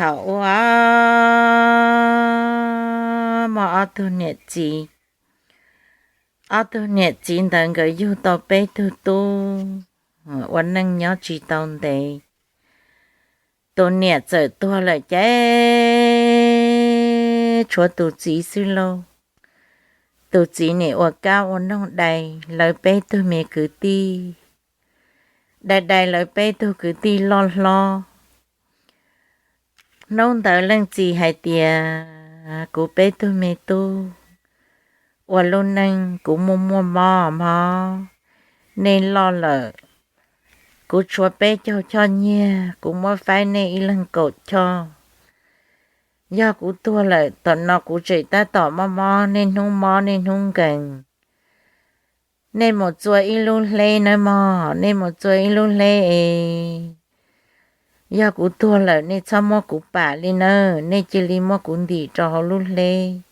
Thaum ub muaj ob tug niam txiv, ob tug niam txiv ntawd nkawd yug tau peb tug tub, ua neej nyob tsis tau ntev. Tus niam txawm tuag lawm ces tshuav tus txiv xwb lauj. Tus txiv nim ua kab ua noog dai lawv peb tug me kwv tij, dai dai lawv peb tug kwv tij loj hlob. Hnub ntawd leej txiv hais tias, kuv peb tug me tub, ua lub neej kuv muaj muaj mob mog, nej loj lawm, kuv tshuav peb caug choj nyiaj, kuv muab faib nej ib leeg kaum choj. Yog kuv tuag lawm, tam no kuv tseem tab tom mob mob, nej hnub mob nej hnub nkees, nej mus txua ib lub hleb nawb mog, nej mus txua ib lub hleb es yog kuv tuag lawm nej txhob muab kuv pam li nawb, nej cia li muab kuv ntim rau hauv lub hleb,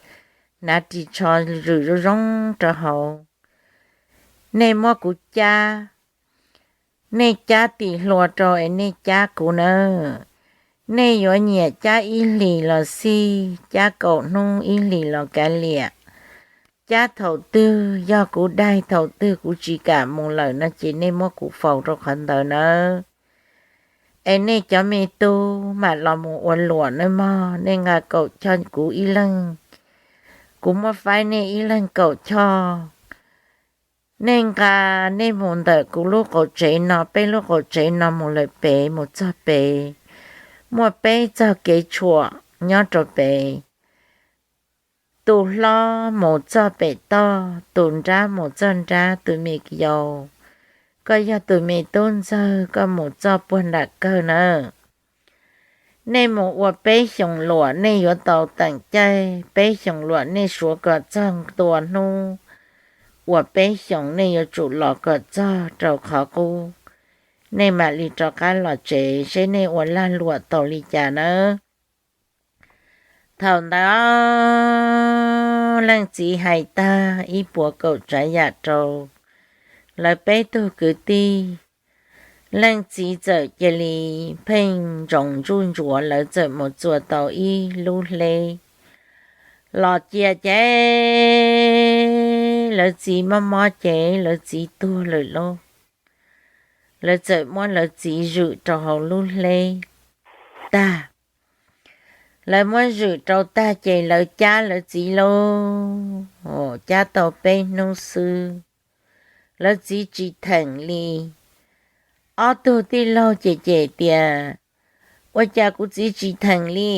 hnav ris tsho zwm zoo zoo rau hauv. Nej muab kuv cab, nej cab tim hlua rau es nej cab kuv nawb. Nej yuav nyiam cab ib hlis los xij, cab kaum hnub ib hlis los kav liam, cab thaum twg yog kuv daig thaum twg kuv tsis kam mus lawm no ces nej muab kuv faus rau qhov ntawd nawb. Es nej cov me tub mam los mus ua luam nawb mog, nej nqa kaum choj kuv ib leeg, kuv muab faib nej ib leeg kaum choj. Nej nqa, nej mus ntawm kuv lub qaum tsev no, peb lub qaum tsev no mus lawm pem, mus txog pem, muaj peb txog kev tshuam nyob rau pem. Tus hlob mus txoj pem toj, tus nrab mus txoj nrab, tus me yau, koj yog tus me tub ntxawg, koj mus txoj puag nram kawg nawb. Nej mus ua peb xyoos luam, nej yuav tau teem caij peb xyoos luam, nej suav kom txog ntua hnub uas peb xyoos, nej yuav tsum los kom txog rau qhov qub, nej mam li rov qab los tsev, seb nej ua lag luam tau li cas nawb. Thaum ntawd leej txiv hais tag ib puas kaum tsav yam rau lawv peb tug kwv tij, leej txiv txawm cia li pheej ntsoov ntsuj ntsuav, lawv txawm mus txua tau ib lub hleb los cia ces lawv txiv mob mob ces lawv txiv tuag lawm lauj. Lawv txawm muab lawv txiv zwm rau hauv lub hleb tag. Lawv muab zwm rau tag ces lawv cab lawv txiv lauj, cab tau peb hnub xwb, lawv txiv tsis theem li. Ob tug tij laug cem cem tias, ua cas kuv txiv tsis theem li?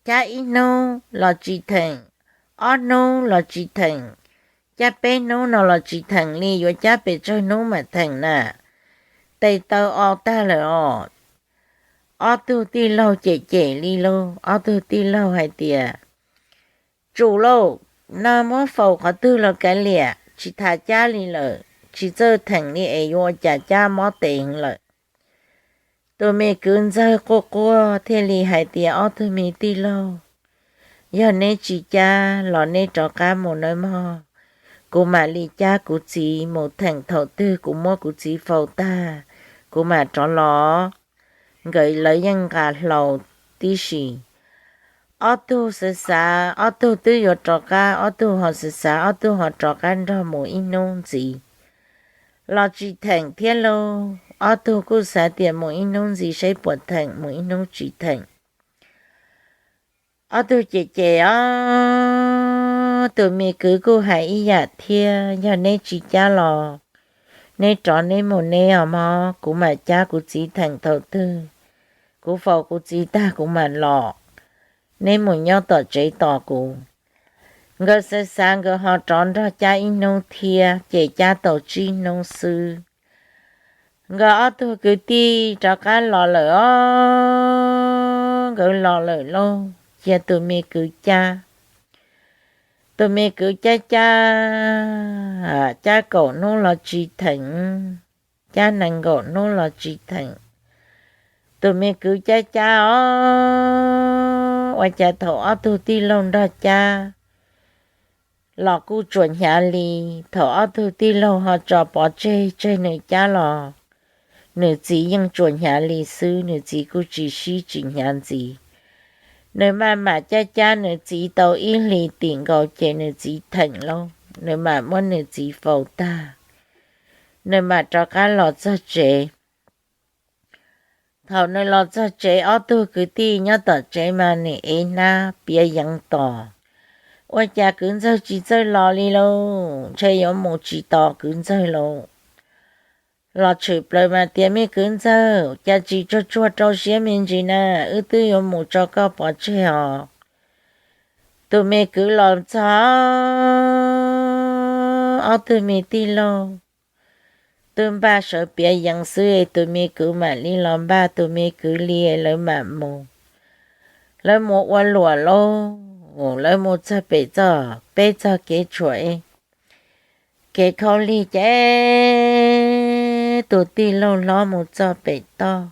Cab ib hnub los tsis theem, ob hnub los tsis theem, cab peb hnub no los tsis theem li, yuav cab pes tsawg hnub mam theem na? Tes taw o tag lawm os. Ob tug tij laug cem cem li lauj, ob tug tij laug hais tias, tsum lauj, no muab faus qhov twg los kav liam, tsis tas cab li lawm, tsis txawj theem li es yuav ua cas cab mob tes heev lawm. Tus me kwv ntxawg quaj quaj thiaj li hais tias, ob tug me tij laug, yog neb tsis cab los neb rov qab mus nawb mog, kuv mam li cab kuv txiv mus theem thaum twg kuv muab kuv txiv faus tag, kuv mam rov los. Nkawd lawv yeej nqa hlau tib si. Ob tug xav xav, ob tug twb yuav rov qab, ob tug ho xav xav, ob tug ho rov qab nrog mus ib hnub ntxiv los tsis theem thiab lauj. Ob tug kuj xav tias mus ib hnub ntxiv seb puas theem, mus ib hnub tsis theem. Ob tug cem cem os, tus me kwv kuj hais ib yam thiab, yog neb tsis cab los neb rov neb mus neb os mog, kuv mam cab kuv txiv theem thaum twg kuv faus kuv txiv tag kuv mam los, neb mus nyob tom tsev tos kuv. Nkawd xav xav nkawd ho rov nrog cab ib hnub thiab ces cab tau tsib hnub xwb, nkawd ob tug kwv tij rov qab los lawm os. Nkawd los lawm lauj, cia tus me kwv cab. Tus me kwv cab cab, cab kaum hnub los tsis theem, cab nees nkaum hnub los tsis theem. Tus me kwv cab cab os, ua cas thaum ob tug tij laug nrog cab los kuj tsuas hnyav li, thaum ob tug tij laug ho tso pov tseg tseg nws cab los nws txiv yeej tsuas hnyav li xwb, nws txiv kuj tsis sib tsis hnyav ntxiv. Nws maj mam cab cab nws txiv tau ib hlis tim nkaus ces nws txiv theem lauj, nws mam muab nws txiv faus tag, nws mam rov qab los txog tsev. Thaum nws los txog tsev, ob tug kwv tij nyob tom tsev mas nim ev hnab piav yeev tos, ua cas kwv ntxawg tsis txawj los li lauj, ntshe yuav mus tsis tos kwv ntxawg lauj. Los tshwm plaws mas tias, me kwv ntxawg, cas tsis tsuag tsuag rau siab me ntsis na, wb twb yuav mus tso koj pov tseg os. Tus me kwv los txog, ob tug me tij laug twb npaj sawv piav yeev xwb, tus me kwv mam li los npaj tus me kwv li, lawv mam mus. Lawv mus ua luam lauj, lawv mus txog pem txoj, peb txog kev tshuam, kev khaub lig ces tus tij laug hlob mus txog pem toj,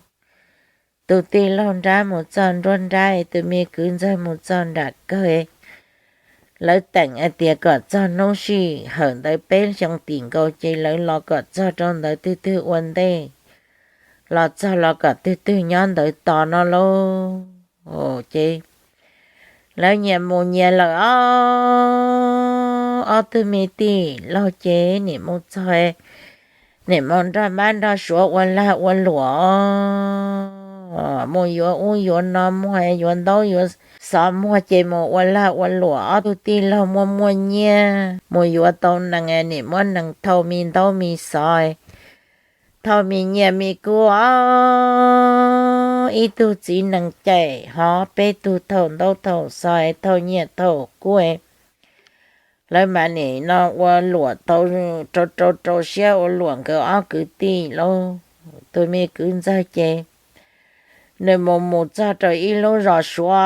tus tij laug nrab mus txog nruab nrab, tus me kwv ntxawg mus txog nram kawg. Lawv teem hais tias kom txog hnub sij hawm ntawd peb xyoo tim nkaus ces lawv los kom txog rau ntawd twg twg ua ntej, los txog los kom twg twg nyob ntawd tos no lauj. Ces lawv nyias mus nyias lawm os, ob tug me tij laug ces nim mus txog, nim mus nrog mab nrog suav ua lag ua luam, mus yuav ub yuav no muag, yuav ntaub yuav xov muag ces mus ua lag ua luam, ob tug tij laug muaj muaj nyiaj mus yuav tau nees, nim muab nees thau me ntaub me xov, thau me nyiaj me kub os, ib tug txiv nees caim hov, peb tug thau ntaub thau xov, thau nyiaj thau kub. Lawv mam nim no ua luam tau rau rau rau siab ua luam nkawd ob kwv tij lauj. Tus me kwv ntxawg ces nws mus mus txog rau ib lub zos suav,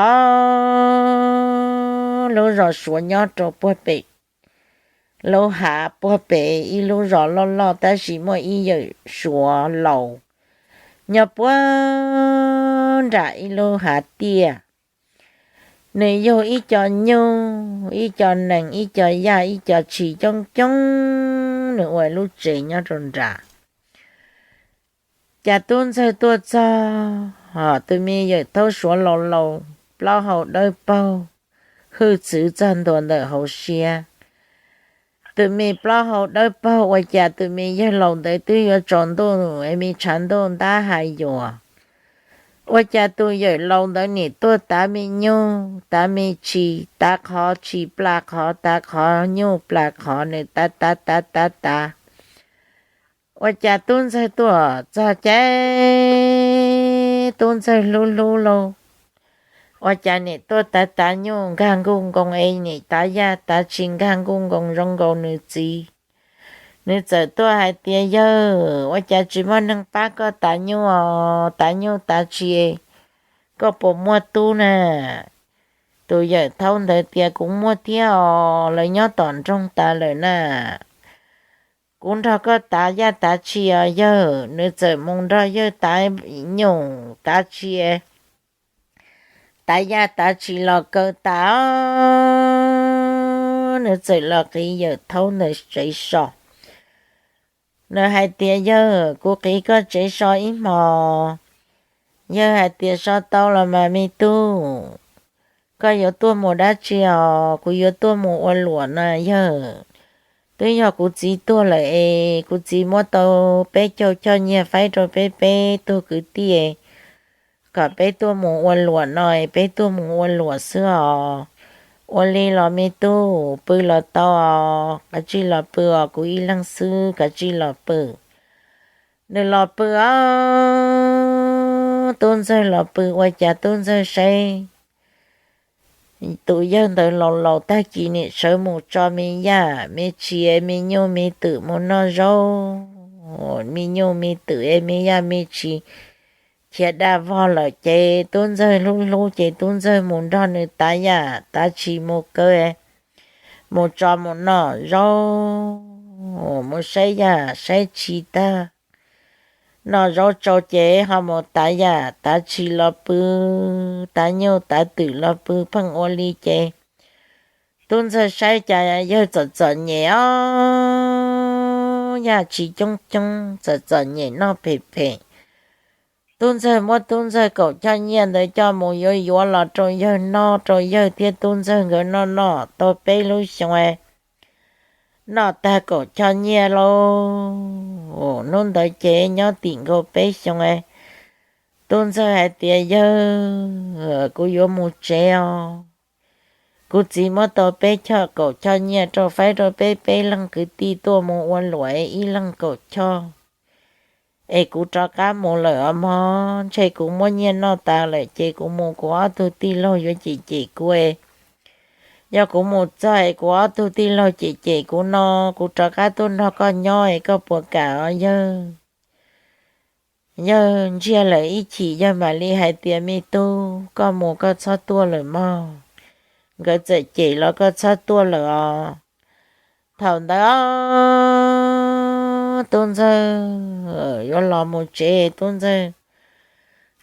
lub zos suav nyob rau puag pem, lub hav puag pem ib lub zos loj loj tab sis muaj ib yawm suav laus nyob puag nram ib lub hav tiaj. Nws yug ib co nyuj, ib co nees, ib co yaj, ib co tshis coob coob, nws ua lub tsev nyob rau nram. Cas tub ntxawg tuaj txog, ho tus me yawm thaub suav laus laus plaub hau dawb paug, hwj txwv txog ntua ntawm hauv siab. Tus me plaub hau dawb paug ua cas tus me yawg laus ntawd twb yuav tsaus ntuj, me tshav ntuj ntab hav yuas. Ua cas tus yawm laus ntawd nim tuaj tav me nyuj tav me tshis, tav qhov tshis plas qhov, tav qhov nyuj plas qhov, nws tav tav tav tav tav. Ua cas tub ntxawg tuaj txog ces tub ntxawg hlub hlub lauj. Ua cas nim tuaj tav tav nyuj nkag nkuj nkoos es nim tav yaj tav tshis nkag nkuj nkoos zoo nkaus nws txiv. Nws txawm tuaj hais tias, yawg, ua cas tsis muaj neeg pab koj tav nyuj os, tav nyuj tav tshis, koj puas muaj tub na? Tus yawm thaub ntawd tias, kuv muaj thiab os, lawv nyob tom nroog tas lawm na. Kuv nrog koj tav yaj tav tshis os yawg. Nws txawm mus nrog yawg tav nyuj tav tshis, tav yaj tav tshis los kaw tas os, nws txawm los qiv yawm thaub ntawd tsev so. Nws hais tias, yawg, kuv qiv koj tsev so ib hmos. Yawg hais tias, so tau los mas me tub, koj yuav tuaj mus dab tsi os? Kuv yuav tuaj mus ua luam na yawg. Twb yog kuv txiv tuag lawm es kuv txiv muab tau peb caug choj nyiaj faib rau peb peb tug kwv tij, kom peb tuaj mus ua luam no es peb tuaj mus ua luam xwb os. Ua li los me tub, pw los tau os, kav tsij los pw os, kuv ib leeg xwb, kav tsij los pw. Nws los pw os, tub ntxawg los pw, ua cas tub ntxawg saib tus yawg ntawd laus laus tag kis nim sawv mus tso me yaj me tshis me nyuj me twm mus noj zaub, me nyuj me twm me yaj me tshis khiav dag vog lawm ces tub ntxawg hlub hlub ces tub ntxawg mus nrog nws tav yaj tav tshis mus kaw, mus tso mus noj zaub, mus saib yaj saib tshis tag, noj zaub tsau ces ho mus tav yaj tav tshis los pw, tav nyuj tav twm los pw pheej ua li ces tub ntxawg saib cas yawg txom txom nyem os, yaj tshis coob coob, txom txom nyem noj phem phem, Tub ntxawg muab tub ntxawg kaum choj nyiaj ntawd coj mus yuav yuav los rau yawg noj, rau yawg thiab tub ntxawg nkawd noj noj tau peb lub xyoo, noj tag kaum choj nyiaj lauj. Hnub ntawd ces nyob tim nkaus peb xyoo, tub ntxawg hais tias, Yawg, kuv yuav mus tsev os. Kuv txiv muab tau peb choj kaum choj nyiaj rau faib rau peb peb leeg kwv tij tuaj mus ua luam ib leeg kaum choj, es kuv rov qab mus lawm os mog. Ntshe kuv muab nyiaj noj tas lawm ces kuv mus kuv ob tug tij laug yuav cem cem kuv. Yog kuv mus txog es kuv ob tug tij laug cem cem kuv no, kuv rov qab tuaj nrog koj nyob es koj puas kam os yawg? Yawg ntsiag lawm ib chim yawg mam li hais tias, Me tub, koj mus koj txhob tuaj lawm mog. Nkawd txawm cem los koj txhob tuaj lawm os. Thaum ntawd tub ntxawg yuav los mus tsev, tub ntxawg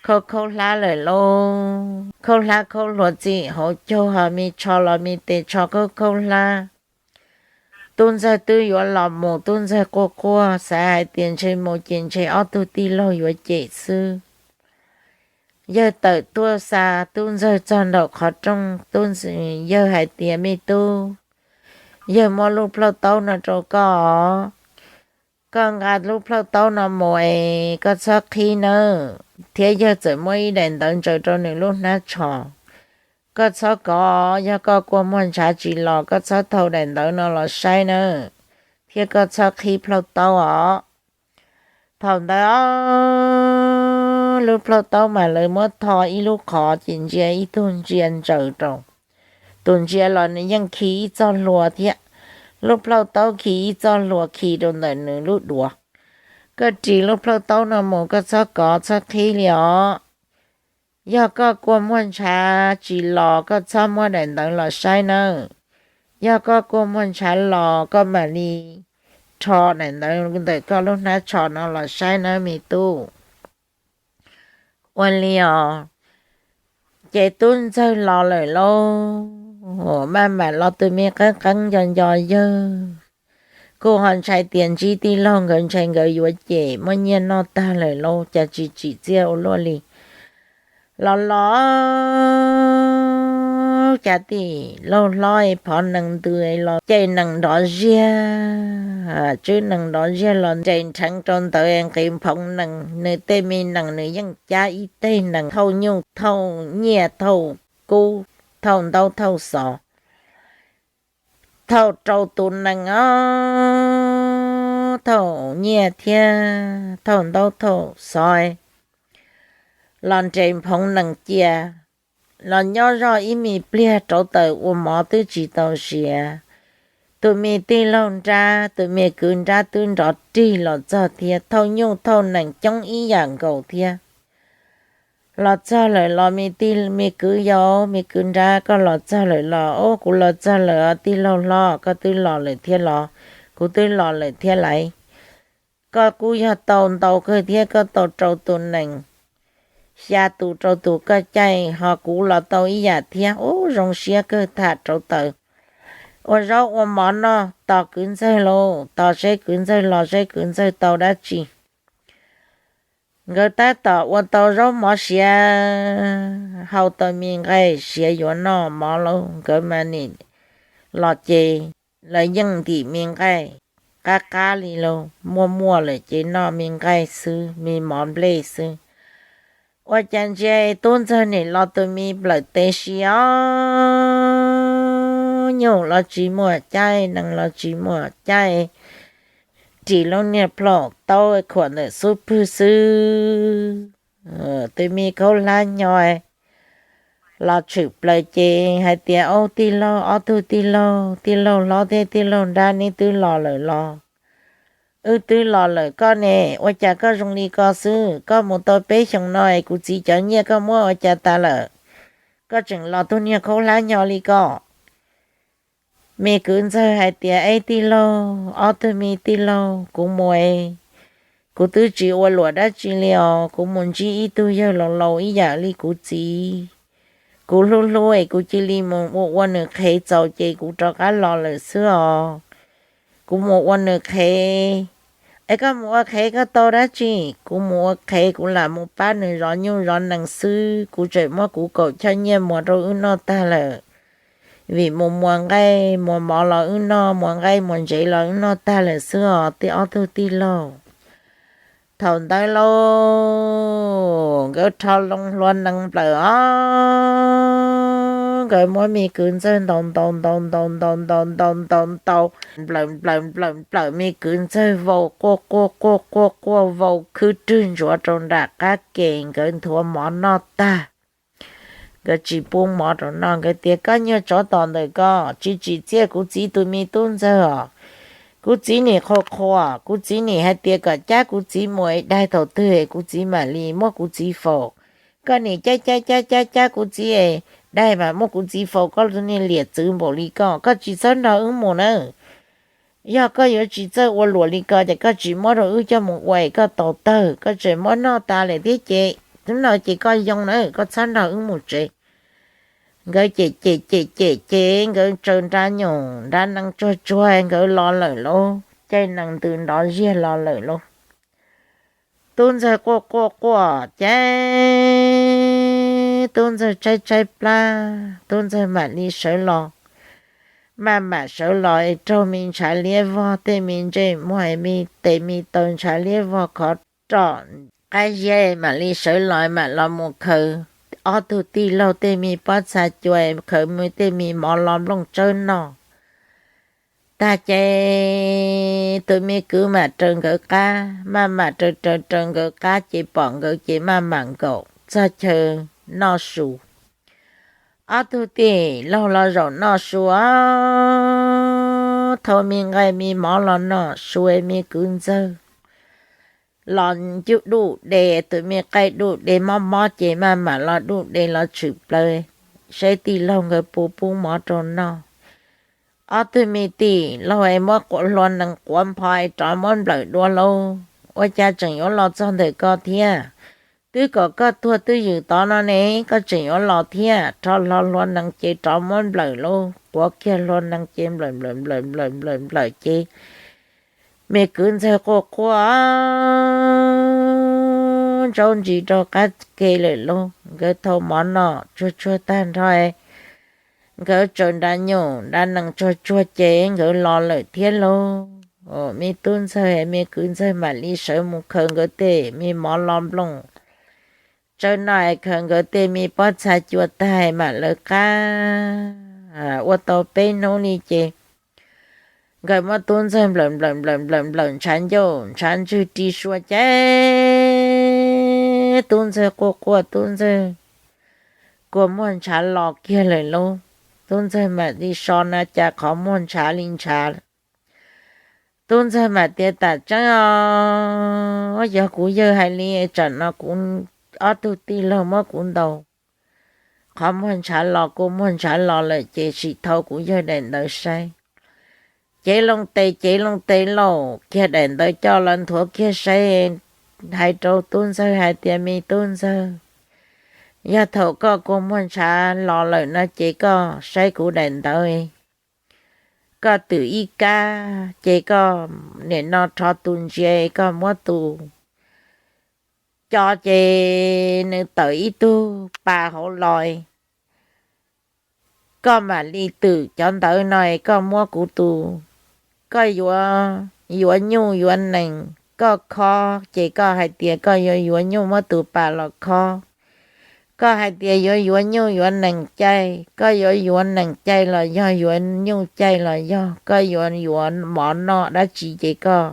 khaub khaub hlab lawm lauj. Khaub hlab khaub hluas txij hauv caug ho me tsho los me tes tsho khaub khaub hlab. Tub ntxawg twb yuav los mus, tub ntxawg quaj quaj xav hais tias ntshe mus ces ntshe ob tug tij laug yuav cem xwb. Yawg tawm tuaj xa tub ntxawg txog nraum qhov rooj, tub ntxawg, yawg hais tias, Me tub, yawg muab lub plhaub taub no rau koj os. Koj nqa lub plhaub taub no mus es koj txhob qhib nawb. Thiab yawg txawm muab ib daim ntawv ntsaws rau nws lub hnab tsho. Koj txhob kov, yog koj kua muag ntshav tsis los koj txhob thau daim ntawv no los saib nawb, thiab koj txhob qhib plhaub taub os. Thaum ntawd lub plhaub taub mas lawv muab tho ib lub qhov ces ntsia ib tug ntsia ntsaws rau. Tus ntsia los nws yeej khi ib txoj hlua thiab. Lub plhaub taub khi ib txoj hlua khi rau ntawm nws lub duav. Koj ris lub plhaub taub no mus, koj txhob kov txhob qhib li os. Yog koj kua muag ntshav tsis los koj txhob muab daim ntawv los saib nawb. Yog koj kua muag ntshav los koj mam li rho daim ntawv ntawm koj lub hnab tsho no los saib nawb me tub. Ua li os. Ces tub ntxawg los lawm lauj. Maj mam los tus me qeeb qeeb nco nco yawg. Kuj ho ntshai tias ntsib tij laug nkawd ntshai nkawd yuav cem, muab nyiaj noj tag lawm lauj, cas tsis tsim txiaj ua luaj li. Los los cas tij laug hlob phov nees ntws los cem nees nrov ziag, tswb nees nrov ziag los nres nrheev rau ntawd nqis nphoov nees, nws tej me nees nws yeej cab ib teg nees thauj nyuj thauj nyiaj thauj kub thauj ntaub thauj xov, thauj rau tus nees os, thauj nyiaj thiab thauj ntaub thauj xov los nres nphoov nees cia. Los nyob zoj ib me pliag rauv taws ua mov twb tsis tau siav. Tus me tij laug nrab, tus me kwv nrab twb nrov rig los txog thiab, thauj nyuj thauj nees coob ib yam nkaus thiab. Los txog lawm los me tij, me kwv yau, me kwv nrab, koj los txog lawm los? Ub, kuv los txog lawm os tij laug hlob, koj twb los lawm thiab los? Kuv twb los lawm thiab lauj. Koj kuj yog tau ntau kawg thiab, koj tau rau tus nees xya tus rau tus koj caij, ho kuv los tau ib yam thiab. Ub, zoo siab kawg, tham rauv taws ua zaub ua mov noj, tos kwv ntxawg lauj, tos seb kwv ntxawg los seb kwv ntxawg tau dab tsi. Nkawd tab tom ua tau zaub mov siav, hau tau me nqaij siav yuav noj mov lauj, nkawd mas nim los ces lawv yeej ntim me nqaij qab qab li lauj, muaj muaj lawm ces noj me nqaij xwb, me mov nplej xwb. Ua cas ntsia tub ntxawg nim los tus me plawm tes si os, nyuj los tsis muaj caij, nees los tsis muaj caij, ris lub niag plhaub taub khuam ntawm xub pwg xwb. Tus me khaub hlab nyo los tshwm plaws ces hais tias, Ob tij laug, ob tug tij laug, tij laug hlob thiab tij laug nrab, neb twb los lawm los? Wb twb los lawm, koj ne, ua cas koj zoo li ko xwb? Koj mus tau peb xyoos no es kuv txiv cov nyiaj koj muab ua cas tas lawm? Koj tseem los tus niag khaub hlab nyo li ko. Me kwv ntxawg hais tias, Eb tij laug, ob tug me tij laug, kuv mus es kuv twb tsis ua luam dab tsi li os. Kuv mus ntsib ib tug yawg laus laus ib yam li kuv txiv, kuv hlub hlub es kuv cia li mus ua ua nws qhev txaus ces kuv rov qab los lawm xwb os. Kuv mus ua nws qhev Es koj mus ua qhev koj tau dab tsi? Kuv mus ua qhev kuv lam mus pab nws zov nyuj zov nees xwb, kuv tseem muab kuv kaum choj nyiaj muas rau wb noj tag lawm. Vim mus muas nqaij muas mov los wb noj, muas nqaij muas ntsev los wb noj tag lawm xwb os tej ob tug tij laug. Thaum ntawd lauj, nkawd rho loo hlua nees nplawm os, nkawd muab me kwv ntxawg ntaus ntaus ntaus ntaus ntaus ntaus ntaus ntaus ntaus nplawm nplawm nplawm nplawm, me kwv ntxawg vau quaj quaj quaj quaj quaj vau khwb rwg ntsuav rau nram qab ke, nkawd nthuav mov noj tag. Nkawd tsis pub mov rau noj, nkawd tias, Koj nyuag tsov tom ntawm ko, tsis tsim txiaj kuv txiv tus me tub ntxawg os. Kuv txiv nim qhuas qhuas, kuv txiv nim hais tias kom cab kuv txiv mus es daig thaum twg kuv txiv mam li muab kuv txiv faus. Koj nim cab cab cab cab cab kuv txiv es daig mas muab kuv txiv faus, koj niag liam txwv npaum li ko, koj tsis txhob nrog wb mus nawb. Yog koj yuav tsis txawj ua luam li ko ces koj tsis muab rau wb coj mus ua es koj tau tawg, koj tseem muab noj tas lawm thiab ces, hnub no ces koj yoo na, koj txhob nrog wb mus tsev. Nkawd cem cem cem cem ces nkawd tsaws nra nyum nra nees tsuag tsuag nkawd los lawm lauj, caij nees ntws nrov ziag los lawm lauj. Tub ntxawg quaj quaj quaj ces tub ntxawg tshaib tshaib plab, tub ntxawg mam li sawv los, maj mam sawv los es raug me ntshav liab vog tej me ntsej muag, me tes me taw ntshav liab vog khov roj qab ziab, mam li sawv los mam los mus khaws ob tug tij laug tej me pob txha cua, khaws tej me mov los nplooj tsawb noj. Tag ces tus me kwv mam raws nkawd qab, maj mam raws raws raws nkawd qab ces pom nkawd ces maj mam nkaum txog chaw noj su. Ob tug tij laug los zaum noj su os, thau me nqaij me mov los noj su, me kwv ntxawg los ncuj duj de, tus me qaij duj de mob mob ces maj mam los duj de los tshwm plaws saib tij laug nkawd puas pub mov rau noj. Ob tug me tij laug es muab hlua nees quav npho es rov muab nplawm dua lauj, ua cas tseem yuav los txog ntawm ko thiab? Twb kom koj tuag twb ywm tod no ne, koj tseem yuav los thiab? Rov hlo hlua nees ces rov muab nplawm lauj, quav kiag hlua nees ces nplawm nplawm nplawm nplawm nplawm nplawm ces me kwv ntxawg quaj quaj ntsaub ntsis rau qab ke lawm lauj. Nkawd thau mov noj tsuag tsuag tag nrho, nkawd tsaws nra nyum nra nees tsuag tsuag ces nkawd los lawm thiab lauj. Me tub ntxawg me kwv ntxawg mam li sawv mus khaws nkawd tej me mov los nplooj tsawb noj, khaws nkawd tej me pob txha cua tag mam lawv qab. Ua tau peb hnub li ces nkawd muab tub ntxawg nplawm nplawm nplawm nplawm nplawm ntshav ncauj ntshav ntswg ri sua ces tub ntxawg quaj quaj, tub ntxawg kua muag ntshav los kiag lawm lauj. Tub ntxawg mam li so na cas qhov muag ntshav li ntshav. Tub ntxawg mam tias, Tam tseeb os, yog kuv yawg hais li, tsam no kuv ob tug tij laug muab kuv ntaus, qhov muag ntshav los kua muag ntshav los lawm ces sim thau kuv yawg daim ntawv saib. Cev loo tes cev loo tes lauj, kiag daim ntawv coj los nthuav kiag saib, hais rau tub ntxawg hais tias, Me tub ntxawg, yog thaum koj kua muag ntshav los lawm no ces koj saib kuv daim ntawv, koj twm ib kab ces koj nim no rho tus ntsia, koj muab tus co ces nws tawm ib tug pas hauv los. Koj mam li twm cov ntawv no, koj muab kuv tus, koj yuav, yuav nyuj yuav nees, koj khob ces koj hais tias koj yuav yuav nyuj muab tus pas los khob. Koj hais tias yuav yuav nyuj yuav nees caij, koj yuav yuav nees caij los yog yuav nyuj caij los yog, koj yuav yuav mov noj dab tsi ces koj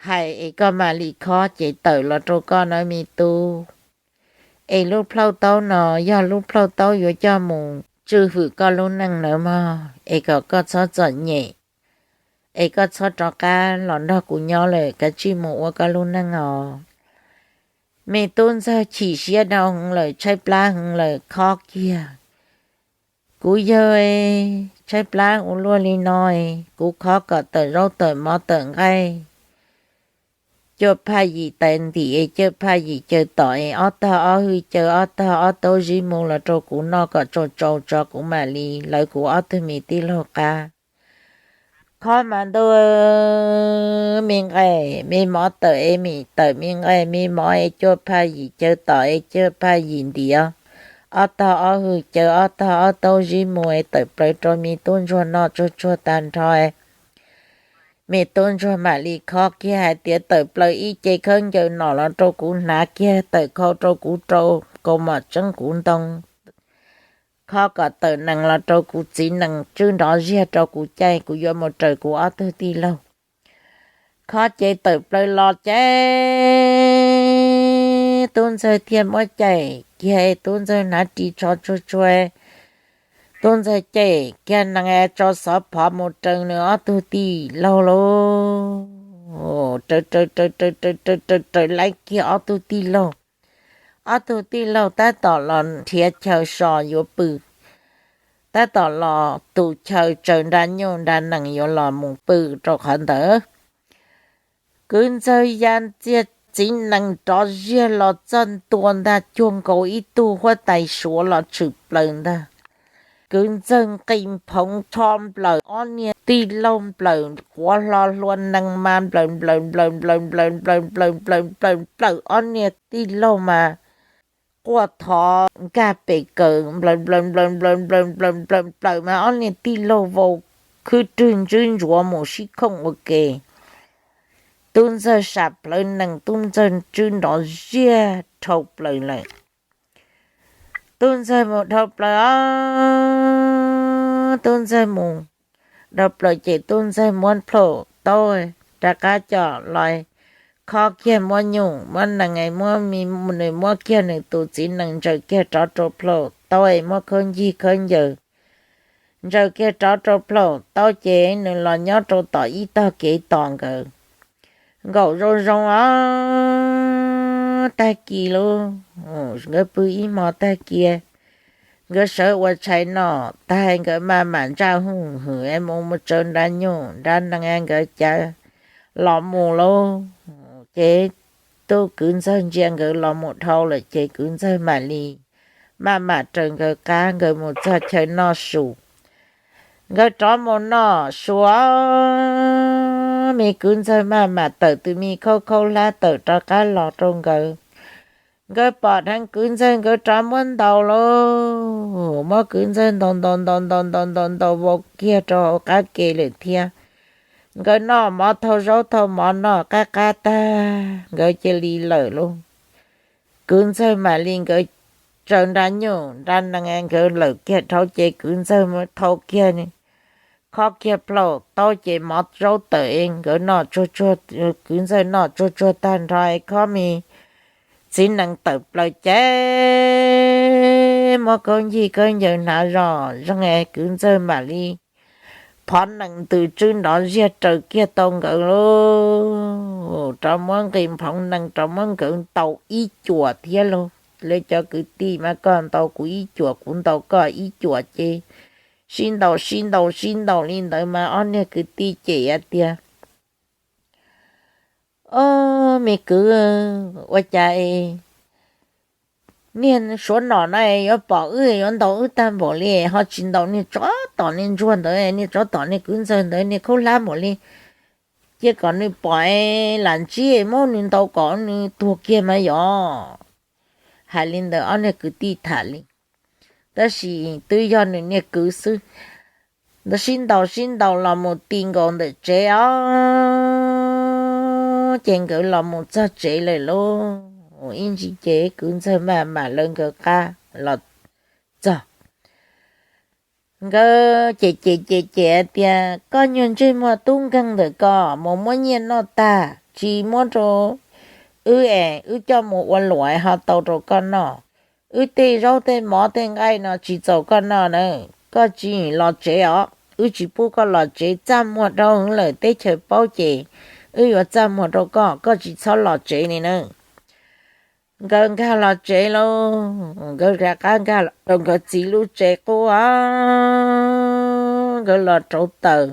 hais es koj mam li khob ces tawm los rau koj na me tub. Es lub plhaub taub no yog lub plhaub taub yuav coj mus tswj hwm koj lub neej nawb mog, es kom koj txhob txom nyem, es koj txhob rov qab los nrog kuv nyob lawm, kav tsij mus ua koj lub neej os. Me tub ntxawg chim siab dhau heev lawm, tshaib plab heev lawm, khob kiag, Kuv yawg, tshaib plab ua luaj li no, kuv khob kom tawm zaub tawm mov tawm nqaij, cuaj phaj yim tais ntim, cuaj phaj yim caw tom, ob tog ob hwj caw ob tog ob taub zib mus los rau kuv noj kom tsau tsau tso kuv mam li lawv kuv ob tug me tij laug qab. Khob mas ntuj, me nqaij me mov tawm es mim tawm, me nqaij me mov es cuaj phaj yim caw tom es cuaj phaj yim ntiav, ob tog ob hwj caw ob tog ob taub zib mus es tawm plaws rau me tub ntsuag noj tsuag tsuag tag nrho. Me tub ntsuag mam li khob kiag hais tias tawm plaws ib ce khaub ncaws nom los rau kuv hnav kiag, tawm khau rau kuv rau kaus mom tseeb kuv ntoo, khob kom tawm nees los rau kuv txiv nees tswb nrov ziag rau kuv caij, kuv yuav mus raws kuv ob tug tij laug. Khob ces tawm plaws los ces tub ntxawg thiaj muab caij kiag, tub ntxawg hnav ris tsho tsuag tsuag, tub ntxawg caij kiag nees tso xov phov mus raws nws ob tug tij laug lauj. Raws raws raws raws raws raws raws laib kiag ob tug tij laug. Ob tug tij laug tab tom los nrhiav chaw so yuav pw, tab tom los tu chaw tsaws nra nyuj nra nees yuav los mus pw rau qhov ntawd. Kwv ntxawg ya txiag txiv nees rov ziag los txog ntua ntag, cuag nkaus ib tug huab tais suav los tshwm plaws ntag. Kwv ntxawg nqis nphoov rho nplawm ob niag tij laug nplawm quav hlo hlua nees mas nplawm nplawm nplawm nplawm nplawm nplawm nplawm nplawm nplawm nplawm ob niag tij laug mas quaj thov nkag pes kawg nplawm nplawm nplawm nplawm nplawm nplawm nplawm nplawm mas ob niag tij laug vau khwb rwg ntswb ntsuav mus sib khooj ua ke. Tub ntxawg sam plawv nees, tub ntxawg tswb nrov ziag dhau plaws lawm. Tub ntxawg mus dhau plaws os, tub ntxawg mus dhau plaws ces tub ntxawg muab plhaub taub rov qab coj los khob kiag, muab nyuj muab nees, muab, nws muab kiag nws tus txiv nees ntsaws kiag rov rau plhaub taub, muab khaub ncig khaub ncaws ntsaws kiag rov rau plhaub taub ces nws los nyob rau tom ib tog kev tos nkawd. Nkaum zoo zoo os, tag kis lauj, nkawd pw ib hmo tag kis, nkawd sawv ua tshais noj tag, nkawd maj mam ntsaj huj hwm mus mus tsaws nra nyuj nra nees nkawd cav los mus lauj. Ces tub kwv ntxawg ntsia nkawd los mus dhau lawm ces kwv ntxawg mam li maj mam raws nkawd qab nkawd mus txog chaw noj su. Nkawd rov mus noj su, me kwv ntxawg maj mam tawm tus me khaub khaub hlab tawm rov qab los rau nkawd. Nkawd pom dheev kwv ntxawg nkawd rov muab ntaus lauj, muab kwv ntxawg ntaus ntaus ntaus ntaus ntaus ntaus ntaus vau kiag rau hauv qab ke lawm thiab. Nkawd noj mov thau zaub thau mov noj qab qab tag nkawd cia li lawm lauj. Kwv ntxawg mam li nkawd tsaws nra nyuj nra nees nkawd lawm kiag dhau ces kwv ntxawg thau kiag, khob kiag plhaub taub ces mov zaub tawm es nkawd noj tsuag tsuag, kwv ntxawg noj tsuag tsuag tag nrho es khob me txiv nees tawm plaws ces muab khaub ncig khaub ncaws hnav zoj zeeg es kwv ntxawg mam li phov nees ntws tswb nrov ziag raws kiag tau nkawd lauj. Rov muab nqis nphoov nees rov muab nkawd ntaus ib cuam thiab lauj. Lawv cov kwv tij mas koj ntaus kuv ib cuam kuv ntaus koj ib cuam ces sib ntaus sib ntaus sib ntaus li ntawd mas ob niag kwv tij cem hais tias, Ob, me kwv, ua cas niag suav nom na yuav pom wb yuav ntaus wb tag npaum li ho tsis ntaus niag tsov tom niag ntsuag ntawd, niag tsov tom niag kwv ntxawg ntawd niag khaub hlab npaum li. Cia kom nws pom lam ntsib muab nws ntaus kom nws tuag kiag mas yog. Hais li ntawd ob niag kwv tij tham li, tab sis twb yog nws niag kwv xwb. Ntawd sib ntaus sib ntaus los mus ti nkaus ntawm tsev os, ces nkawd los mus txog tsev lawm lauj. Ib ntsis ces kwv ntxawg maj mam lawv nkawd qab los txog. Nkawd cem cem cem cem hais tias, Koj nyuag ntsej muag tub nkeeg ntawm ko, mus muab nyiaj noj tag tsis muab rau wb es wb coj mus ua luam ho tau rau koj noj. Wb tej zaub tej mov tej nqaij no tsis txaus koj noj na. Koj tsis los tsev os, wb tsis pub koj los tsev, txaj muag dhau hwv lawm, teb chaws paub ces wb yuav txaj muag rau koj, koj tsis txhob los tsev li na. Nkawd nkag los tsev lauj, nkawd rov qab nkag rau nkawd txiv lub tsev qub os. Nkawd los rauv taws,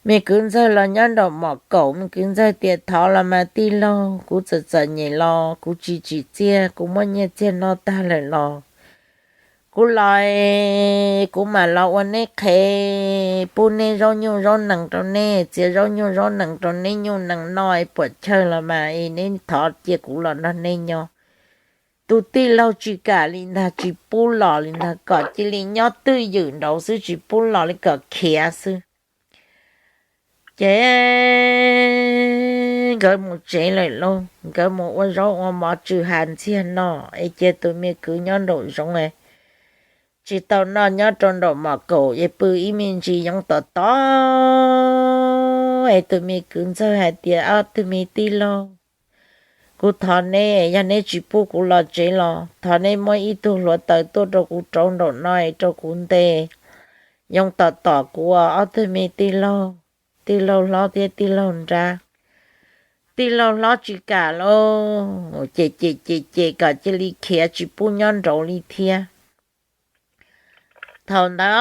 me kwv ntxawg los nyob nraum mom kaum, me kwv ntxawg tias, Thov los mas tij laug, kuv txom txom nyem los kuv tsis tsim txiaj, kuv muab nyiaj txiag noj tag lawm los Kuv los, kuv mam los ua neb qhev, pub neb zaub nyuj zaub nees rau neb, txiav zaub nyuj zaub nees rau neb nyuj nees noj puas chawj los mas es neb thov cia kuv los nrog neb nyob. Tus tij laug tsis kam li ntag, tsis pub los li ntag, kom cia li nyob twj ywm nraud xwb, tsis pub los li, kom khiav xwb. Ces nkawd mus tsev lawm lauj, nkawd mus ua zaub ua mov tsw ha ntxiag noj es cia tus me kwv nyob nraum zoov es tsis tau noj, nyob rau nraum mom kaum es pw ib me ntsis yoov tom tom es tus me kwv ntxawg hais tias, Ob tug me tij laug, kuv thov neb, yog neb tsis pub kuv los tsev los thov neb muab ib tug hluav taws tuaj rau kuv rauv nraum no es rau kuv ntes yoov tom tom kuv, ob tug me tij laug, tij laug hlob thiab tij laug nrab. Tij laug hlob tsis kam lauj, ces ces ces ces kom cia li khiav, tsis pub nyob nraud li thiab. Thaum ntawd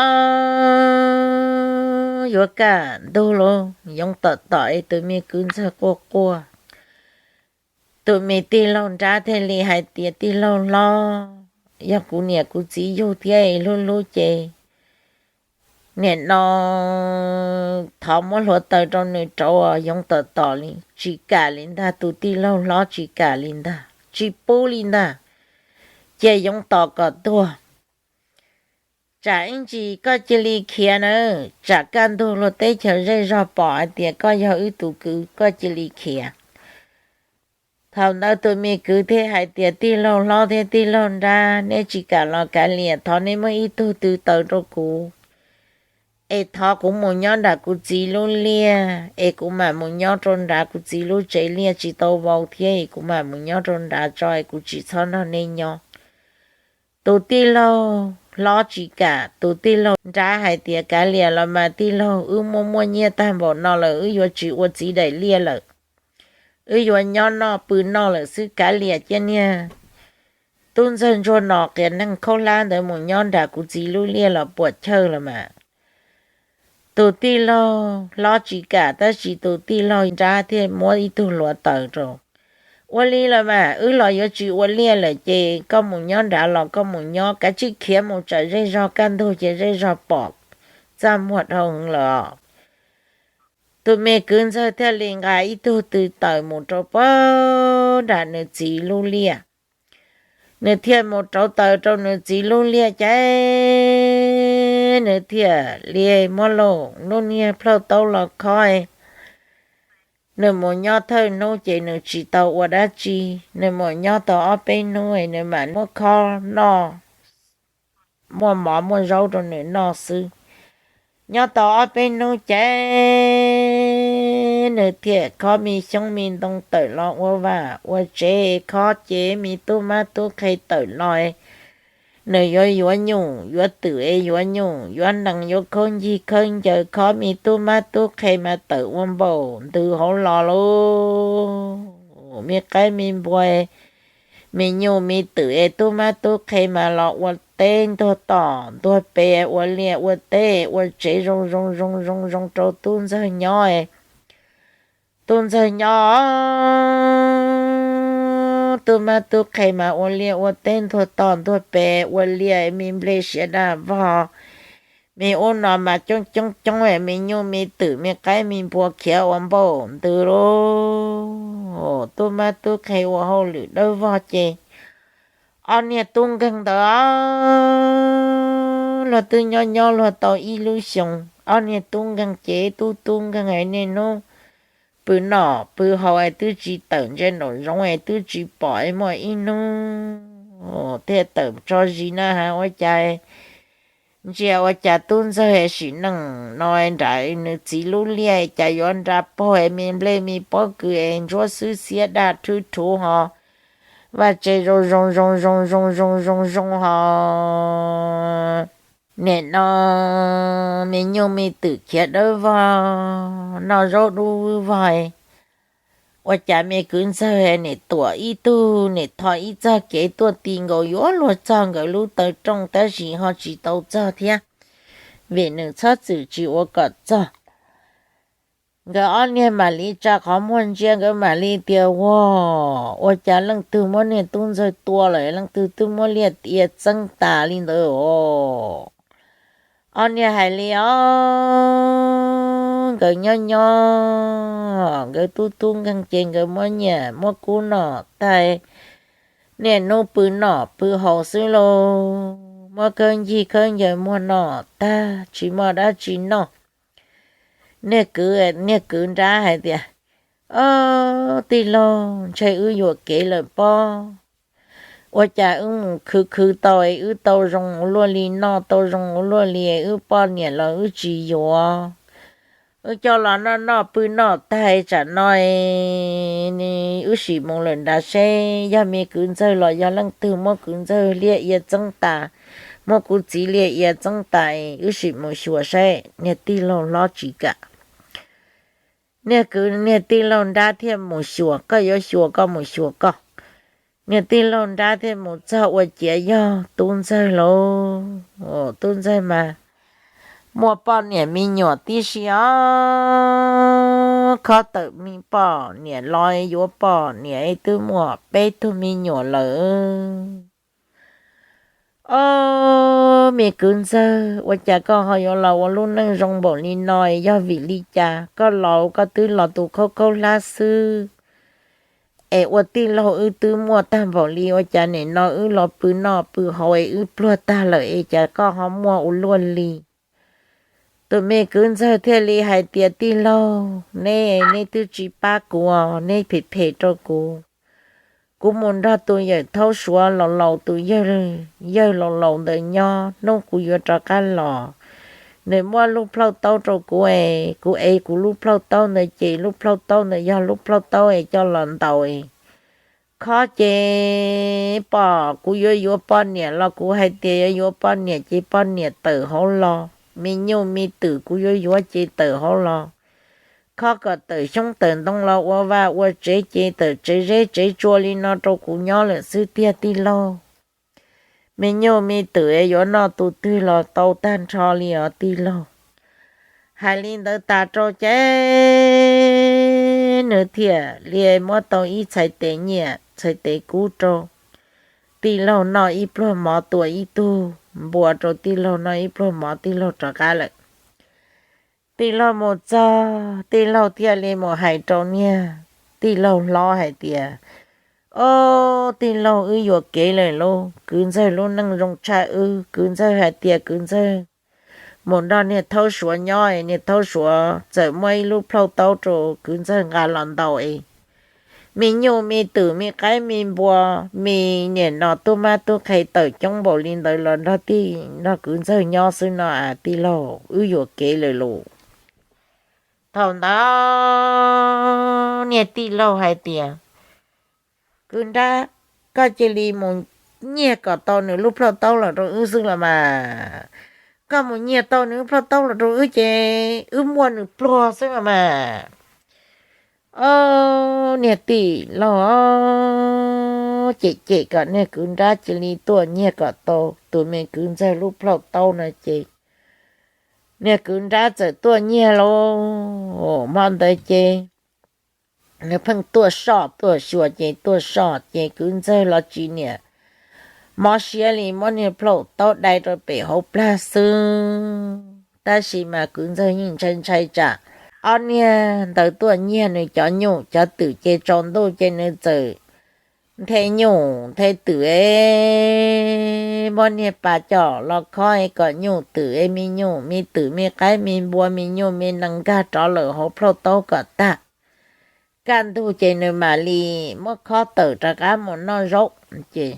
yuav kaj ntug lauj, yoov tom tom es tus me kwv ntxawg quaj quaj. Tus me tij laug nrab thiaj li hais tias, Tij laug hlob, yog kuv niam kuv txiv yug thiab es hlub hlub ces nim no thov muab hluav taws rau nws rauv, yoov tom tom li. Tsis kam li ntag, tus tij laug hlob tsis kam li ntag, tsis pub li ntag, cia yoov tom kom tuag. Tsam ib ntsis koj cia li khiav na, tsam kaj ntug luag teb chaws zej zog pom hais tias koj yog wb tus kwv, koj cia li khiav. Thaum ntawd tus me kwv thiaj hais tias, Tij laug hlob thiab tij laug nrab, neb tsis kam los kav liam, thov neb muab ib tug tw taws rau kuv es thov kuv mus nyob nram kuv txiv lub liaj es kuv mam mus nyob rau nrad, kuv txiv lub tsev liaj tsis tau vau thiab es kuv mam mus nyob rau nrad tso es kuv tsis txhob nrog neb nyob. Tus tij laug hlob tsis kam, tus tij laug nrab hais tias, Kav liam los mas tij laug, wb muaj muaj nyiaj tag npaum no lawm, wb yuav tsis ua txiv daim liaj lawm, wb yuav nyob noj pw noj lawm xwb. Kav liam, cia niag tub ntxawg ntsuag no qias neeg khaub hlab ntawd mus nyob nram kuv txiv lub liaj los puas chawj los mas. Tus tij laug hlob tsis kam, tab sis tus tij laug nrab thiaj muab ib tug hluav taws rau. Ua li los mas, wb los yuav tsis ua liaj lawm ces koj mus nyob nrad los koj mus nyob, kav tsij khiav mus tsam zej zog kaj ntug ces zej zog pom txaj muag dhau heev lawm os. Tus me kwv ntxawg thiaj li nqa ib tug tw taws mus rau pag nram nws txiv lub liaj. Nws thiaj mus rauv taws rau nws txiv lub liaj ces nws thiaj li muab lauj lub niag plhaub taub los khob. Nws mus nyob thawj hnub ces nws tsis tau ua dab tsi. Nws mus nyob tau ob peb hnub es nws mam muab khob noj, muaj mov muaj zaub rau nws noj xwb. Nyob tau ob peb hnub ces nws thiaj khob me xyoob me ntoo tawm los ua vaj ua tsev, khob ces me tub mab tub qhe tawm los, nws yuav yuav nyuj yuav twm es yuav nyuj yuav nees yuav khaub ncig khaub ncaws, khob me tub mab tub qhe mas tawm ua npaum ntws hauv los lauj. Me qaib me npua, me nyuj me twm es tub mab tub qhe mas los ua teb ntuag tom ntuag pes, ua liaj ua teb ua tsev zoo zoo zoo zoo zoo rau tub ntxawg nyob. Tub ntxawg nyob, tub mab tub qhe mas ua liaj ua teb ntuag tom ntuag pes, ua liaj me nplej siav daj vog, me ub no mas coob coob coob, me nyuj me twm me qaib me npua khiav ua npaum ntws lauj. Tub mab tub qhe ua hauj lwm dawb vog ces ob niag tub nkeeg ntawd luag twb nyob nyob luag tau ib lub xyoos, ob niag tub nkeeg ces tub tub nkeeg es niaj hnub pw noj pw haus es twb tsis tawm ntsia nraum zoov es twb tsis pom es muaj ib hnub thiaj tawm tso zis na has ua cas ntsia ua cas tub ntxawg sim neej no nram nws txiv lub liaj cas yuav nra paug es me nplej me pob kws es ntsuab xwb xiab daj rhwb rhuv ho, vaj tse zoo zoo zoo zoo zoo zoo zoo zoo ho. Nim no me nyuj me twm khiav dawb vog, noj zaub dub vog, ua cas me kwv ntxawg nim tuam ib tug, nim tho ib txoj kev tuaj ti nkaus yuav luag txog nkawd lub taw rooj tab sis ho tsis tau txog thiab, vim nws txhob txwm tsis ua kom txog. Nkawd ob niag mam li tsa qhov muag ntsia, nkawd mam li tias, Ua, ua cas leej twg muab niag tub ntxawg tua lawm, leej twg twb muab liaj ia txeeb tas li ntawd os? Ob niag hais li os, nkawd nyob nyob, nkawd tub tub nkeeg ces nkawd muab nyiaj muab kub noj tag, niaj hnub pw noj pw haus xwb lauj, muab khawb ncig khawb ncaws muag noj tag tsis muaj dab tsi noj. Niag kwv, niag kwv nrab hais tias, Ob, tij laug, ntshe wb yuam kev lawm pob. Ua cas wb mus khwv khwv tau es wb tau zoo ua luaj li, noj tau zoo ua luaj li, wb poj niam los wb tsis yuav. Wb coj los noj noj pw noj tag tsam no, wb sim mus lawm nrad seb yog me kwv ntxawg los yog leej twg muab kwv ntxawg liaj ia txeeb tas, muab kuv txiv liaj ia txeeb tas, wb sim mus xyuas seb. Niag tij laug hlob tsis kam. Niag kwv, niag tij laug nrab thiaj mus xyuas, Koj yuav xyuas koj mus xyuas koj. Niag tij laug nrab thiaj mus txog ua ciav yog tub ntxawg lauj. Tub ntxawg mas muaj poj niam me nyuam tib si os, khob tawm me poj niam los yuav poj niam twb muaj peb tug me nyuam lawm. Ob, me kwv ntxawg, ua cas koj ho yuav los ua lub neej zoo npaum li no? Yog vim li cas koj los? Koj twb los tus khaub khaub hlab xwb es ua tij laug wb twb muaj tag npaum li, ua cas nim no wb los pw noj pw haus es wb pluag tag lawm es cas koj ho muaj ua luaj li? Tus me kwv ntxawg thiaj li hais tias, Tij laug, neb, neb twb tsis pab kuv, neb phem phem rau kuv. Kuv mus nrog tus yawm thaub suav laus laus, tus yawg laus laus ntawd nyob, hnub kuv yuav rov qab los, nws muab lub plhaub taub rau kuv es kuv ev kuv lub plhaub taub ntawd ces lub plhaub taub ntawd yog lub plhaub taub es coj los ntaus es khob ces pom kuv yuav yuav poj niam los kuv hais tias yuav yuav poj niam ces poj niam tawm hauv los, me nyuj me twm kuv yuav yuav ces tawm hauv los. Khob kom tawm xyoob tawm ntoo los ua vaj ua tsev ces tawm tsev zeb tsev tsua li no rau kuv nyob lawm xwb tiag tij laug. Me nyuj me twm yuav noj tus twg los tau tag nrho li os tij laug. Hais li ntawd tas rau ces nws thiaj li muab tau ib txhais tes nyiaj txhais tes kub rau tij laug noj ib pluag mov, tua ib tug npua rau tij laug noj ib pluag mov, tij laug rov qab lawm. Tij laug mus txog, tij laug thiaj li mus hais rau niag tij laug hlob hais tias, Ob, tij laug, wb yuam kev lawm lauj. Kwv ntxawg lub neej zoo tshaj wb. Kwv ntxawg hais tias kwv ntxawg mus nrog niag thaub suav nyob, niag thaub suav txawm muaj ib lub plhaub taub rau kwv ntxawg nqa los ntaus es me nyuj me twm me qaib me npua me niam no tub mab tub qhe tawm coob npaum li ntawd los nrog tij nrog kwv ntxawg nyob xwb no as tij laug, wb yuam kev lawm lauj. Thaum ntawd niag tij laug hais tias, Kwv nrab, koj cia li mus nyiag kom tau nws lub plhaub taub los rau wb xwb los mas. Koj mus nyiag tau nws lub plhaub taub los rau wb ces wb muaj nws pluag xwb los mas. Ob, niag tij laug cem cem kom niag kwv nrab cia li tuaj nyiag kom tau tus me kwv ntxawg lub plhaub taub no ces niag kwv nrab txawm tuaj nyiag lauj. Hmo ntawd ces nws pheej tuaj soj tuaj xyuas ces tuaj soj ces kwv ntxawg los tsis niam mob siab li, muab niag plhaub taub dai rau pem hauv plag xwb. Tab sis mas kwv ntxawg yeej ntshai ntshai tsam ob niag ntawd tuaj nyiag nws cov nyuj cov twm ces tsaus ntuj ces nws txawm nthe nyuj nthe twm es muab niag pas coj los khob es kom nyuj twm es me nyuj me twm me qaib me npua me nyuj me nees nkag rov lawm hauv plhaub taub kom tag. Kaj ntug ces nws mam li muab khob tawm rov qab mus noj zaub. Ces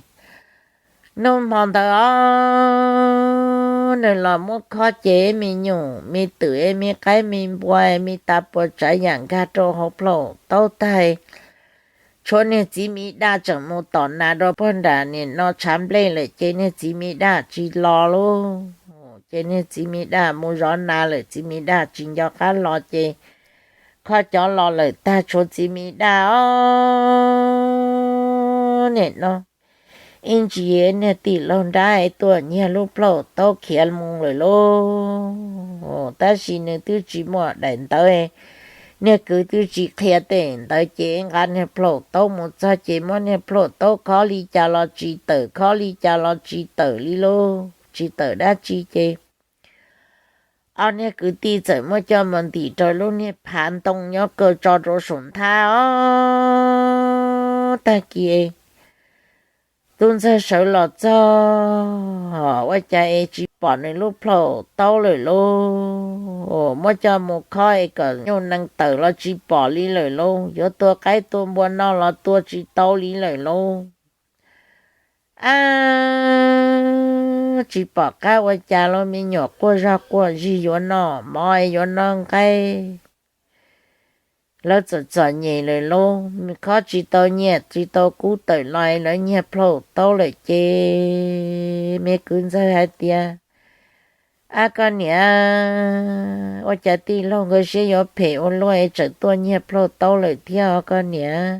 hnub hmo ntawd os, nws los muab khob ces me nyuj me twm me qaib me npua me tas puas tsav yam nkag rau hauv plhaub taub tag, tshuav niag txiv miv daj tseem mus tom nas rau puag nram nim no tshav nplej lawm ces niag txiv miv daj tsis los lauj. Ces niag txiv miv daj mus zov nas lawm, txiv miv daj tsis nco qab los ces khob cov los lawm tag, tshuav txiv miv daj os. Nim no ib ntsis niag tij laug nrab tuaj nyiag lub plhaub taub khiav mus lawm lauj. Tab sis nws twb tsis muaj daim ntawv, Niag kwv twb tsis qhia tej ntawd ces nqa niag plhaub taub mus txog ces muab niag plhaub taub khob li cas los tsis tawm, khob li cas los tsis tawm li lauj, tsis tawm dab tsi ces ob niag kwv tij txawm muab coj mus ntim rau lub niag phav ntoo nyob kaw tso rau saum nthab os. Tag kis tub ntxawg sawv los txog, ua cas es tsis pom nws lub plhaub taub lawm lauj. Muab coj mus khob es kom nyuj nees tawm los tsis pom li lawm lauj, yuav tua qaib tua npua no los tua tsis tau li lawm lauj. Ab, tsis pom qab ua cas los me nyuam quaj zog quaj zig yuav noj mov es yuav noj nqaij. Lawv txom txom nyem lawm lauj, khob tsis tau nyiaj tsis tau kub tawm los es lawv nyiag plhaub taub lawm ces me kwv ntxawg hais tias, ab koj niam, ua cas tij laug nkawd siab yuav phem ua luaj es tseem tuaj nyiag plhaub taub lawm thiab os koj niam.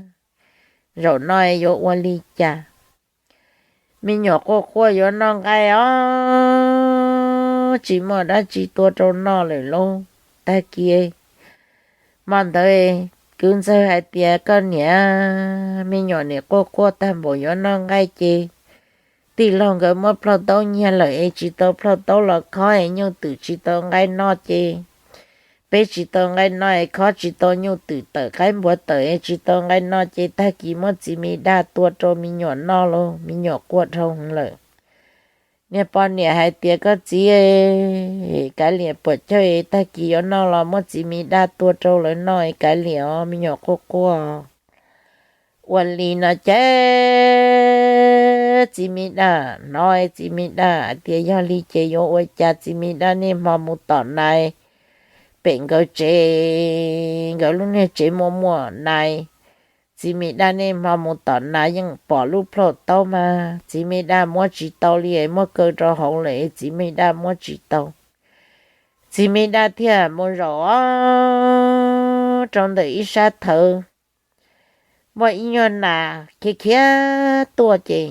Zaum no es yuav ua li cas? Me nyuam quaj quaj yuav noj nqaij os, tsis muaj dab tsi tua rau noj lawm lauj. Tag kis hmo ntawd kwv ntxawg hais tias, koj niam, me nyuam nim quaj quaj tag npaum yuav noj nqaij ces tij laug nkawd muab plhaub taub nyiag lawm es tsis tau plhaub taub los khob es nyuj twm tsis tau nqaij noj ces peb tsis tau nqaij noj es khob tsis tau nyuj twm tawm qaib npua tawm es tsis tau nqaij noj ces tag kis muab txiv me daj tua rau me nyuam noj lauj, me nyuam quaj dhau hwv lawm. Niag poj niam hais tias, koj txiv, kav liam puas chawj, tag kis yuav noj los muab txiv me daj tua rau lawv noj es kav liam os, me nyuam quaj quaj. Ua li no ces txiv me daj hnov, txiv me daj hais tias, yog li ces yuav ua cas? Txiv me daj niaj hmo mus tom nas pem nkawd tsev, nkawd lub niag tsev muaj muaj nas. Txiv me daj niaj hmo mus tom nas yeej pom lub plhaub taub mas txiv me daj muab tsis tau li, muab kaw rau hauv lawm, txiv me daj muab tsis tau. Txiv me daj thiaj mus zaum rau ntawm ib sab thawv, muaj ib nyuag nas khiav khiav tuaj ces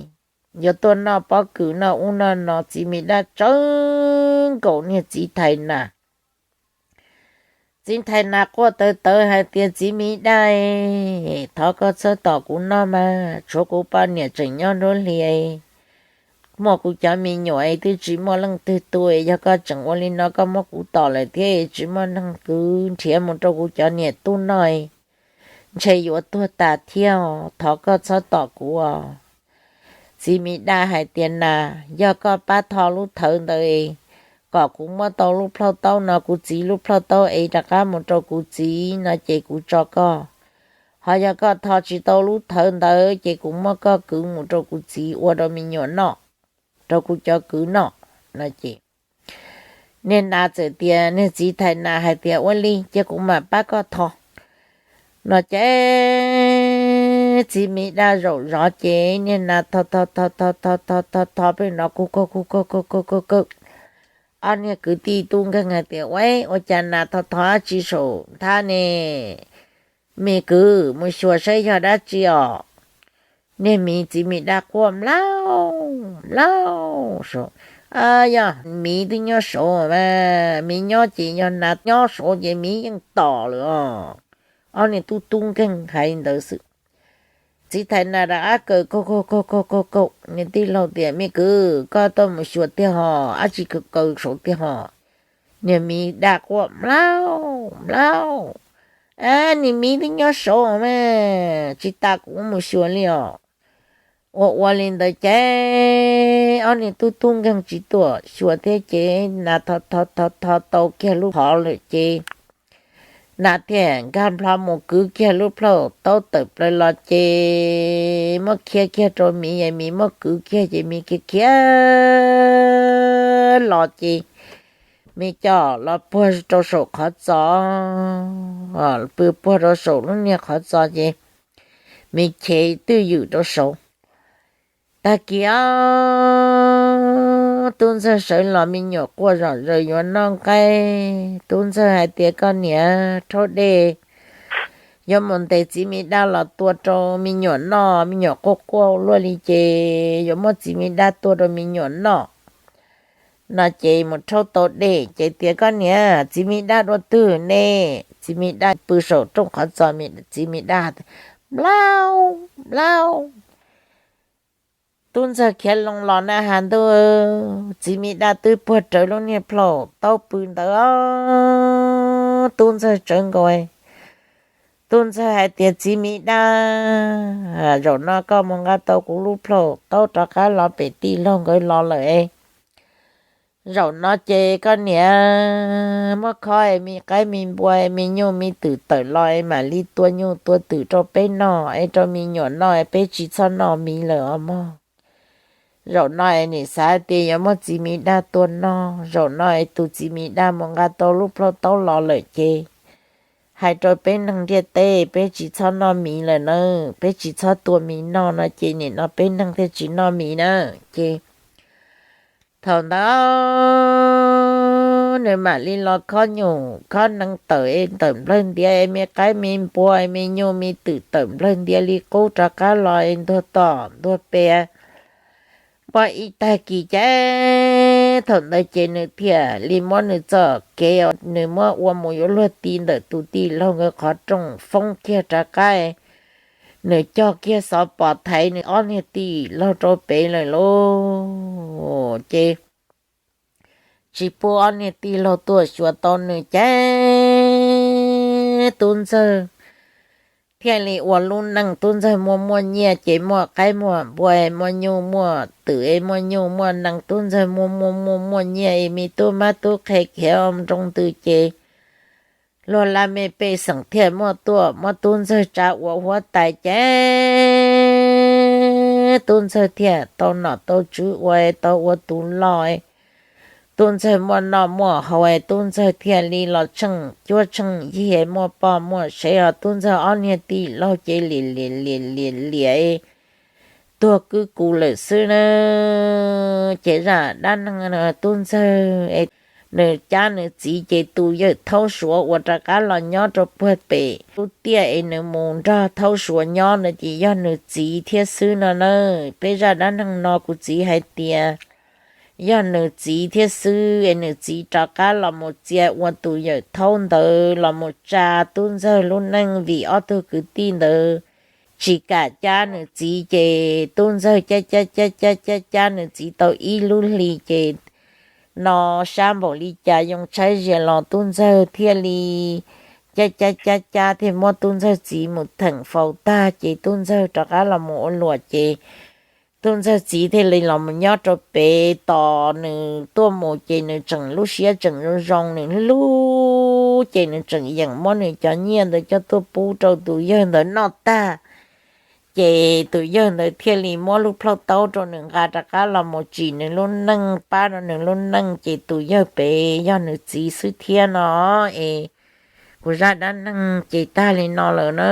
yuav tuaj noj pob kws noj ub noj no, txiv me daj tsawv nkaus niag txiv thais nas. Txiv thais nas quaj tawv tawv hais tias, txiv me daj, thov koj txhob tom kuv noj mas, tshuav kuv poj niam tseem nyob nruab hlis, muaj kuv cov me nyuam twb tsis muaj leej twg tu, yog koj tseem ua li no koj muab kuv tom lawm thiab tsis muaj neeg kwv nrhiav mus rau kuv cov niam tub noj, ntshe yuav tuag tas thiab os, thov koj txhob tom kuv os. Txiv me daj hais tias, nas, yog koj pab tho lub thawv ntawd kom kuv muab tau lub plhaub taub no, kuv txiv lub plhaub taub es rov qab mus rau kuv txiv no ces kuv tso koj. Ho yog koj tho tsis tau lub thawv ntawd ces kuv muab koj kwv mus rau kuv txiv ua rau me nyuam noj, rau kuv cov kwv noj no ces niag nas txawm tias, niag txiv thais nas hais tias, ua li ces kuv mam pab koj tho no ces txiv me daj zaum zov ces niag nas tho tho tho tho tho tho tho pem no kuj kaug kuj kaug kuj kaug kuj kaug. Ob niag kwv tij tub nkeeg hais tias, ua, ua cas nas tho tho dab tsi saum nthab ne? Me kwv, mus xyuas saib yog dab tsi os. Niag miv txiv me daj quaj mlaug mlaug saud. Yog miv twb nyob saud mas, miv nyob ces yog nas nyob saud ces miv yeej tom lawm os. Ob niag tub tub nkeeg hais ntawd xwb. Txiv thais nas rov qab kaw kaug kaug kaug kaug kaug, niag tij laug tias, me kwv, koj tuaj mus xyuas tiag hos, dab tsi kaw kaw saud tiag hos? Niag miv daj quaj mlaug mlaug. Niag miv twb nyob saud mas, tsis tas kuv mus xyuas li os. Ua ua li ntawd ces ob niag tub tub nkeeg tsis tuaj xyuas thiab ces nas tho tho tho tau kiag lub qhov lawm ces nas thiaj nkag nplho mus kwv kiag lub plhaub taub tawm plaws los ces muab khiav kiag rau miv, miv muab kwv kiag ces miv khiav khiav los ces miv coj los puag rau saum qhov txos, pw puag rau saum lub niag qhov txos ces miv chev twj ywm rau saud. Tag kis os, tub ntxawg sawv los me nyuam quaj zom zaws yuav noj nqaij. Tub ntxawg hais tias, koj niam, rhaub dej yuav mus ntes txiv me daj los tua rau me nyuam noj, me nyuam quaj quaj luaj li ces yuav muab txiv me daj tua rau me nyuam noj no ces mus rhaub tau dej ces tias, koj niam, txiv me daj dua twg ne? Txiv Mi Daj pw saum rooj qhov txos, txiv Mi Daj, Nplau, nplau. Tub Ntxawg khiav loo los na has ntuj, Txiv Mi Daj twb puag rawv lub niag plhaub taub pw ntawd. Tub Ntxawg tsawv nkaus, Tub Ntxawg hais tias, Txiv Mi Daj, zaum no koj mus nqa tau kuv lub plhaub taub rov qab los pem tij laug nkawd los lawm. Zaum no ces koj niam muab khob es me qaib me npua es me nyuj me twm tawm los es mam li tua nyuj tua twm rau peb noj es rau me nyuam noj es peb tsis txhob noj miv lawm os mog. Zaum no es nim xav tias yuav muab Txiv Mi Daj tua noj, zaum no es tus Txiv Mi Daj mus nqa tau lub plhaub taub los lawm ces hais rau peb neeg ntiaj teb peb tsis txhob noj miv lawm na, peb tsis txhob tua miv noj no ces nim no peb neeg thiaj tsis noj miv na. Ces thaum ntawd nws mam li los khob nyuj khob nees tawm es tawm nplawg ntiav es me qaib me npua es me nyuj me twm tawm nplawg ntiav li qub rov qab los es ntuag tom ntuag pes muaj ib tag kis ces thaum ntawd ces nws thiaj li muab nws txoj kev nws muab ua mus yuav luag ti ntawm tus tij laug nkawd qhov rooj foob kiag rov qab, nws cog kiag xov pos thaiv nws ob niag tij laug rau pem lawm lauj. Ces tsis pub ob niag tij laug tuaj xyuas tau nws ces Tub Ntxawg thiaj li ua lub neej. Tub Ntxawg muaj muaj nyiaj ces muaj qaib muaj npua, muaj nyuj muaj twm, muaj nyuj muaj nees, Tub Ntxawg muaj muaj muaj muaj nyiaj es me tub mab tub qhe khiav nroo ntws ces luag laj mej pej xeem thiaj muaj tuaj muab Tub Ntxawg tsa ua huab tais ces Tub Ntxawg thiaj tau nom tau tswv ua tau ua tus loj. Tub Ntxawg muaj noj muaj haus, Tub Ntxawg thiaj li los tsheej cuab tsheej yig muaj poj muaj sev os. Tub Ntxawg ob niag tij laug ces liam liam liam liam liam tuag kwb kus lawm xwb na. Ces zaj dab neeg Tub Ntxawg nws cab nws txiv ces tus yawg Thaub Suav uas rov qab los nyob rau puag pem lub tiaj es nws mus nrog Thaub Suav nyob na ces yog nws txiv thiab xwb no na. Peb zaj dab neeg no kuv txiv hais tias yog nws txiv thiab xwb es nws txiv rov qab los mus txia ua tus yawm Thaub ntawd los mus tsa Tub Ntxawg lub neej vim ob tug kwv tij ntawd tsis kam cab nws txiv ces Tub Ntxawg cab cab cab cab cab cab nws txiv tau ib lub hli ces no sab npaum li cas yoo tshaib zias los Tub Ntxawg thiaj li cab cab cab cab thiaj muab Tub Ntxawg txiv mus theem faus tag ces Tub Ntxawg rov qab los mus ua luam ces Tub Ntxawg txiv thiaj li los mus nyob rau pem tos nws tuaj mus ces nws tseem lub siab tseem zoo zoo, nws hlub ces nws tseem yeem muab nws cov nyiaj ntawd coj tuaj pub rau tus yawg ntawd noj tag ces tus yawg ntawd thiaj li muab lub plhaub taub rau nws nqa rov qab los mus tsim nws lub neej, pab rau nws lub neej ces tus yawg pem yog nws txiv xwb thiab no. Es kuv zaj dab neeg ces tag li no lawm na.